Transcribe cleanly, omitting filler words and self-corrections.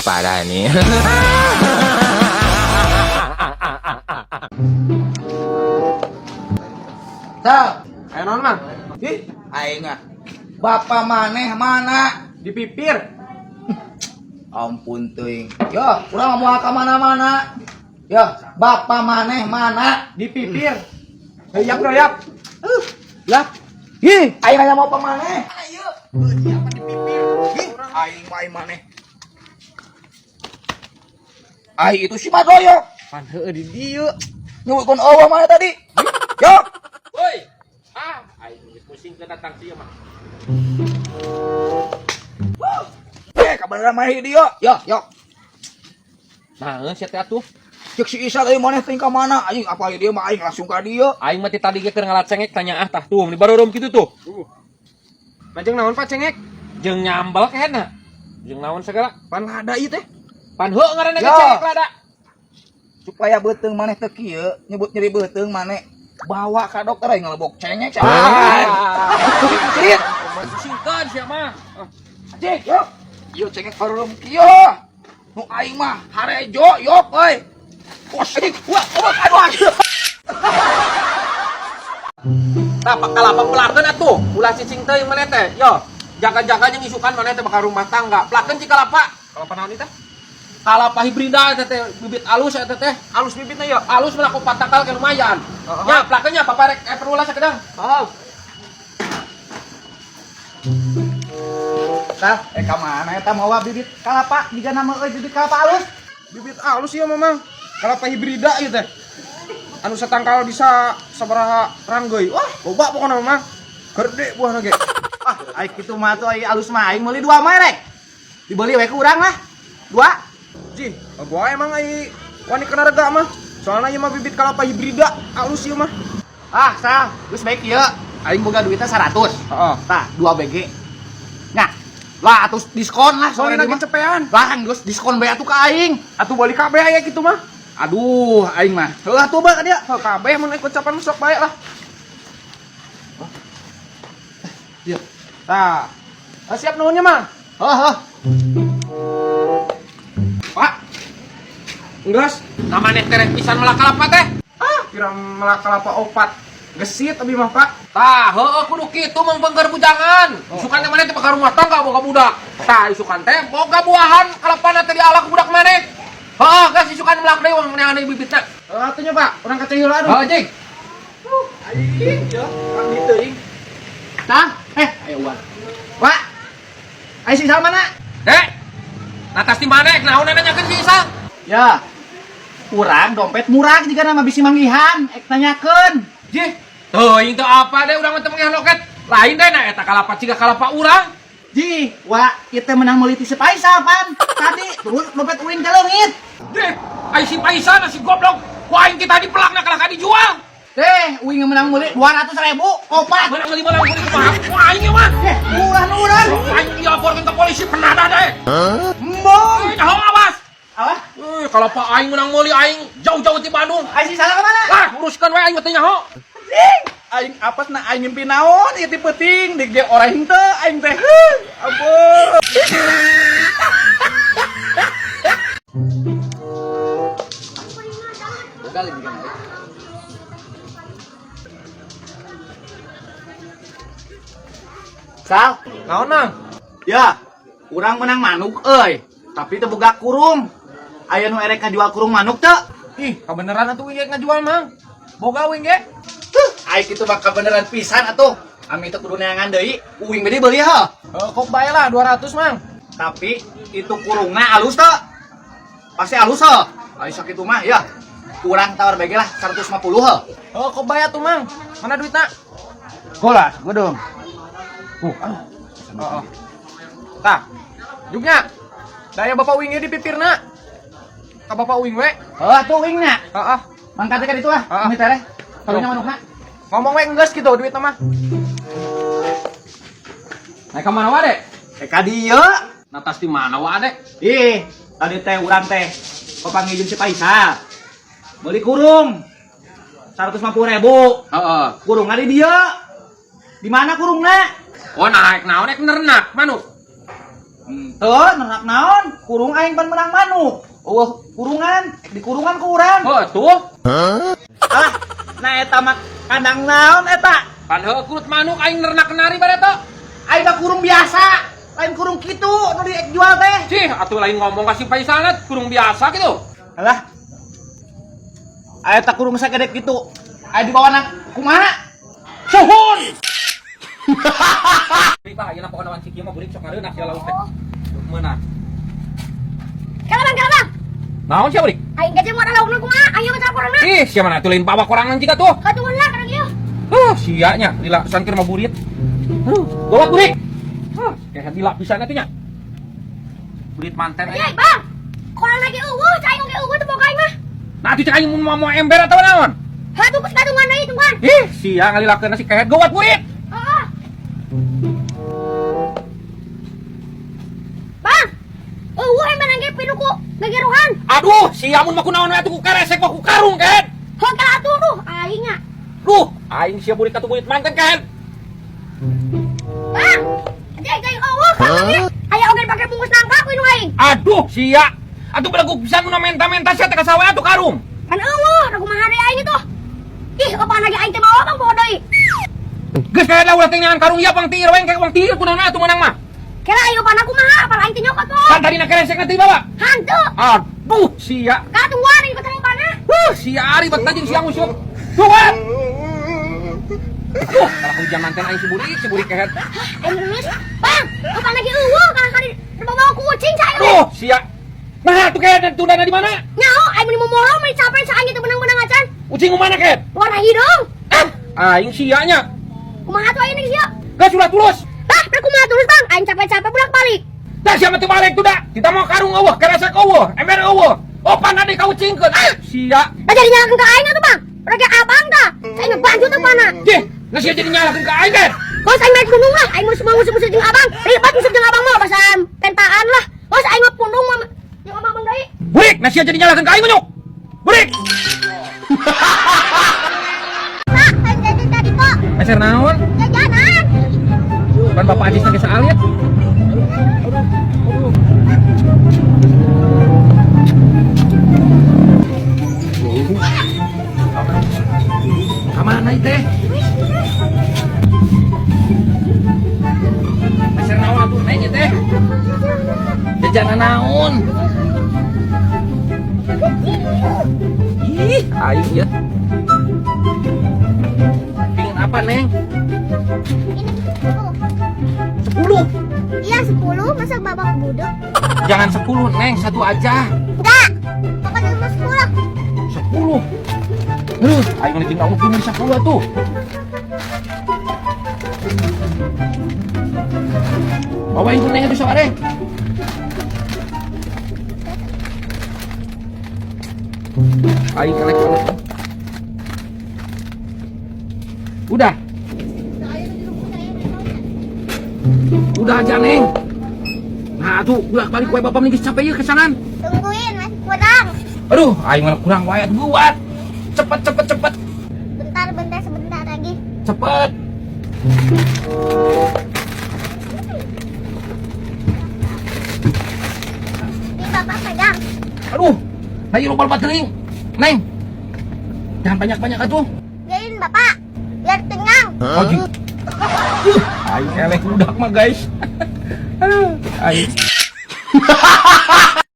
Parah nih. Sal, Ayo naon, Mang? ih, aing ah. Bapak maneh mana? Di pipir. Ampun teuing. Yo, urang moal ka mana-mana. Yo, bapak maneh mana? Di pipir. Yap, bro, yap. Lah. Ih, aing aya mau maneh. Ayo. Siapa di pipir? Ih, aing mah aing maneh. Aing itu si Madoyo. Pan heueuh di dieu. Nyebutkeun eueuh maneh tadi. Yo. Woi. Ah, aing geus pusing ke datang sih mah. Eh, kabeneran maneh di dieu. Yo, yo. Nah, sia teh atuh. Cek si Isa tadi maneh teh ka mana? Aing apa dia mah aing langsung ka dieu. Aing mah ti tadi ge keur ngalat cengek tanya ah tah tuh, di baru kitu tuh. Majeng naon, Pak, cengek? Jeung nyambel kehena. Jeung naon segala. Pan lada ieu teh. Pan heuh ngaranna ge Ya. cengek lada. Supaya beuteung maneh teu kieu, nyebut nyeri beuteung maneh bawa ka dokter aing ngelebok cengek. Ah. Cerit. Pusingkeun sia mah. Cek, yo. Ieu cengek harum kieu. Nu aing mah harejo yok euy. Bos anjing, wah, wah, aduh aduh. Tah kalapa pelakeun atuh. Ulah cicing teuing maneh teh. Yo, jaga-jaga jeung isukan maneh teh bakal rumah tangga. Pelakeun cik kalapa. Kalapa naon ieu teh? Kalapa hibrida eta teh, bibit alus eta teh. Alus bibitna ya. Alus mah ku patakal ke lumayan. Heeh. Nya, pelakeun nya papa rek perlu lah sakedang. Oh. Tah, ka mana eta mawa bibit kalapa jiga nama euy bibit kalapa alus. Bibit alus ieu mah, Mang. Kalapa hibrida ieu teh. Anu satangkal bisa sabaraha ranggeui. Wah, loba pokona mah, Mang. Gede buahna ge. Ah, aing kitu mah atuh ai alus mah aing meuli dua merek. Dibeli we ku urang lah. Dua. Jih, gua emang ai wani kena rega mah. Soalna ieu mah bibit kalapa hibrida alus ieu mah. Ah, sah, geus baik ieu. Aing boga duitnya 100. Heeh. Tah, 2 BG. Nya. Lah atuh diskon lah Soalnya soalnya lagi mah. cepean. Lah geus diskon bae atuh ka aing. Atuh balik kabeh aya kitu mah. Aduh, aing mah. Heuh atuh bae ka dia. Heuh kabeh mun ikut capan sok bae lah. Iya. Tah. Ah, siap nuhunnya mah. Heuh, heuh. Pak. Enggeus. Nah maneh teh rek pisan melak kalapa teh. Ah, kira melak kalapa opat. Gesit abi mah, Pak. Tah, heueuh kudu kitu mangpengker bujangan. Isukan teh maneh teh bakal rumah tangga boga budak. Tah, isukan teh boga buahan kalapana teh dialak ku budak maneh. Heuh, geus isukan melak deui wong neangan deui bibitna. Heuh atuh nya, Pak. Urang ka cai heula aduh. Heuh, jing. Aing yo, kang dieu teuing. Tah, ayo uang. Pak. Aing si Isal mana? Dek. Natas di mana? Naon nanyakeun si Isal? Ya. Urang dompet murah jiga nama bisi manggihan, ek nanyakeun. Jih, teuing teu apa deh urang mah teu manggihan loket. Lain deh na eta kalapa ciga kalapa urang. Ji, wa, ieu teh menang meuli ti si Paisal pan. Tadi terus dompet uing teh leungit. Deh, ai si Paisal si goblok. Ku aing kita dipelakna kalah ka dijual. Teh, uing menang meuli 200.000 opat. Menang meuli menang meuli kumaha? Ku aing ieu mah. Eh, murah nu urang. Aing dilaporkeun ke polisi penadah deh. Embung. Eh, nyaho awas. Apa? Eh, kalau Pak aing menang meuli aing jauh-jauh ti Bandung. Ai si salah kemana? Lah, uruskeun we aing mah teu nyaho. Anjing, aing apes na aing ngimpi naon ieu ti peuting di ge orang teu aing teh. Heuh, ampun. Boga lagi kan. Sal, Naon, Mang? ya, urang menang manuk euy, tapi teu boga kurung. Aya nu erek ngajual kurung manuk teu? Ih, kabeneran atuh uing ge ngajual, Mang. Boga uing ge. Tuh, aing kitu mah kabeneran pisan atuh. Ami teh kudu neangan deui, uing bede beuli heuh. Heuh, kok bae lah 200, Mang. Tapi itu kurungna alus teu? Pasti alus heuh. Aing sakitu mah ya. Kurang tawar bege lah 150 heuh. Heuh, kok bae atuh, Mang. Mana duitna? Gola, godong. Aduh. Heeh. Tah. Jugnya. Daya bapak uing ge di pipirna. Ka bapak uing we. Heuh atuh uingna. Heeh. Mangkat teh ka ditu ah. Heeh. Umi tereh. Karunya manukna. Ngomong we enggeus kitu duitna mah. Naik ka mana wae, Dek? Eh ka dieu. Natas di mana wae, Dek? Ih, tadi teh urang teh papanggih jeung si Paisal. Meuli kurung 150.000. Heeh. Kurungna di dieu. Di mana kurungna? Oh, naik naon rek nernak manuk. Henteu, nernak naon? Kurung aing pan menang manuk. Eueuh kurungan, di kurungan ku urang. Heuh tuh. Alah, nah eta mah kandang naon eta? Pan heuh kurut manuk aing nernak kenari bareto. Aing mah kurung biasa, lain kurung kitu nu dijual teh. Cih, atuh lain ngomong kasih Faisal kurung biasa gitu. Alah. Eta kurung sagede kitu. Aya dibawa nang kumaha? Suhun. Pak, ayeuna pokona wanci kieu mah burik sok ngareunah sia lauk teh. Meunah. Kala bang, kala bang. Naon sia burik? Aing gaje mau ada laukna kumaha? Ayo ke korangna. Ih, sia mana atuh lain bawa korangan jika tuh. Katungan lah kana kieu. Huh, sia nya lila sangkir mah burit. Aduh, gawat burik. Huh, kayak lila pisan atuh nya. Burit manten Ye, aing. bang. Korang lagi eueuh, cai aing oge eueuh teu boga aing mah. Nah, atuh cek aing mun mau ember atau naon? Hatuh geus katungan deui tungguan. Ih, sia ngalilakeun si kehed gawat burit. Heeh. Bang. Eueuh ember ge pinuh ku gegeruhan. Aduh, sia mun mah kunaon we atuh ku keresek mah ku karung kehed. Heuh kala atuh duh aing nya. Duh, aing sia burit atuh burit manten kehed. Bang. Aing aing eueuh kana ge. Aya oge pake bungkus nangka ku inu aing. Aduh, sia. Atuh beleguk pisan mun menta-menta sia teh ka saha we atuh karung. Kan eueuh, da kumaha deui aing itu. Ih, apaan lagi aing teh mawa bang poho deui. Geus kehed lah ulah teh neangan karung ieu pang tiir we engke uang tiir kunaon atuh meunang mah. Kela aing apaan aku mah, apaan aing teh nyokot kok. Kan tadi na keresek na teh bawa. Hantu. Aduh, sia. Katungguan aing ketemu pana. Huh, sia ari bet jeung sia musuh. Tuhan. Duh, kalau hujan manten aing si burik kehed. Aing lulus. Bang, apaan lagi eueuh kana kali dibawa kucing cai. Duh, sia. Nah, tuh kehed tundana di mana? Nyaho, aing meuni momoro meuni capek sa aing teh benang-benang acan. Ucing mana kehed? Warna hidung. Ah, aing sianya. Kumaha tuh aing sia? Geus ulah tulus. Bah, rek kumaha tulus bang? Aing capek-capek bolak-balik. Dah sia mah teu balik tuh dah. Kita mau karung eueuh, keresek eueuh, ember eueuh. Opan ade ka ucingkeun. Ah, sia. Lah jadi nyalakeun ka aing atuh bang. Rek abang tah. Saya ngebantu teh pana. Jeh, nah sia jadi nyalakeun ka aing kehed. Kos aing naik gunung lah, aing mau musuh-musuh jeung abang. Ribet musuh jeung abang mah bahasa tentaan lah. Kos aing mah pundung mah jeung abang deui. Burik, nah sia jadi nyalakeun ka aing menyuk. Burik. Pak, aing jajan tadi kok. Meser naon? Jajanan. Pan Bapak Ajis geus saalit. Kamana ieu teh? Meser naon atuh neng ieu teh? Jajanan naon? Ih, aing ya. Pingin apa, Neng? Ini 10. 10. Iya 10, masa babak budek? Jangan 10, Neng, satu aja. Enggak. Pokoknya cuma 10. 10. Terus, aing mah tinggal mungkin 10 atuh. Bawa ibu Neng itu sok are. Aing kelek kelek. Udah. Udah aja, Neng. Nah, tuh, ulah balik wae bapak mending capek ieu kesanan. Tungguin, masih kurang. Aduh, aing malah kurang wae atuh buat. Cepet cepet cepet. Bentar, bentar, sebentar lagi. Cepet. Ini bapak pegang. Aduh, nah ieu loba teuing. Neng. Jangan banyak-banyak atuh. Biarin bapak, biar kenyang. Oh, aing eleh budak mah, guys. Aduh, aing.